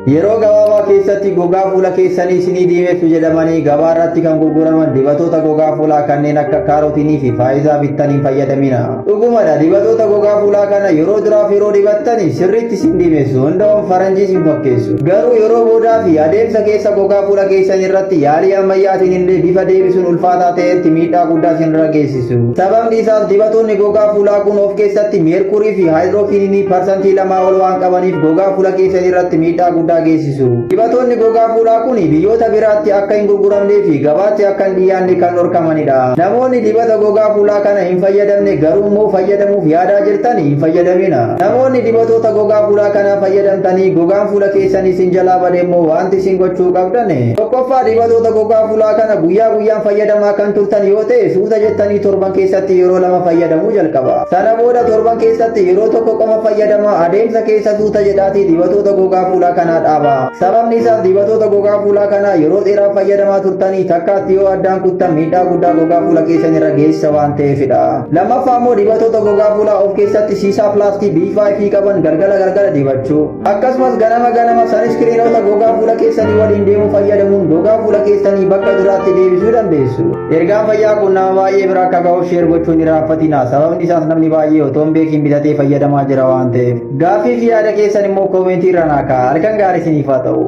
Yeroo gabaabaa keessatti gogaa fuula keessanii isinii diimessu jedhamanii gabaa irratti kan gurguraman dibatoota gogaa fuulaa kanneen akka kaarotinii fi faayizaa bittanii hin fayyadamina. Dhugumadha, dibatoota gogaa fuulaa kana yeroo duraaf yeroo dibattani sirriitti isin diimessu, hunda'uun faranjii isin fakkeessu. Garuu yeroo boodaa fi adeemsa keessa gogaa fuula keessan irratti yaalii ammayyaatiin illee bifa deebisuun ulfaataa ta'etti miidhaa guddaa isinirra geessisu. Sababni isaas dibatoonni gogaa fuulaa kun of keessatti meerkurii fi haayidrookininii 2% ol waan qabaniif gogaa fuula keessan irratti miidhaa guddaa geessisu. Dibatoonni gogaa fuulaa kun biyyoota biraatti akka hin gurguramnee fi gabaatti akka hin dhiyaanne kan dhorkamanidha. Namoonni dibata gogaa fuulaa kana hin fayyadamne garuu immoo fayyadamuuf yaadaa jirtan hin fayyadamina. Namoonni dibatoota gogaa fuulaa kana fayyadamtanii gogaan fuula keessanii isin jalaa bade immoo wanti isin gochuu qabdan: Tokkoffaa, dibatoota gogaa fuulaa kana guyyaa guyyaan fayyadamaa kan turtan yoo ta'e, suuta jettanii torban keessatti yeroo lama fayyadamuu jalqaba. Sana booda torban keessatti yeroo tokko qofa fayyadamaa, adeemsa keessa suuta jedhaatii dibatoota gogaa fuulaa kanaa dhaaba. Sababni isaas dibatoota gogaa fuulaa kanaa yeroo dheeraa fayyadamaa turtanii takkaatti yoo addaan kuttan miidhaa guddaa gogaa fuula keessan irra geessisa waan ta'eefidha. Lammaffaa immoo, dibatoota gogaa fuulaa of keessatti Cicaplast B5 qaban galgala galgala dibachuu. Akkasumas ganama ganama sunscreenoota gogaa fuula keessanii waliin deemuu fayyadamuun gogaa fuula keessanii bakka duraatti deebisuu dandeessu. Ergaan fayyaa kun nama baay'ee bira akka ga'uuf share gochuun irraanfatina. Sababni isaas namni baay'ee otoo hin beekin bitatee fayyadamaa jira waan ta'eef. Gaaffii fi yaada keessan immoo koomentii irra naa kaa'aa. Halkan gaarii isiniif haa ta'u.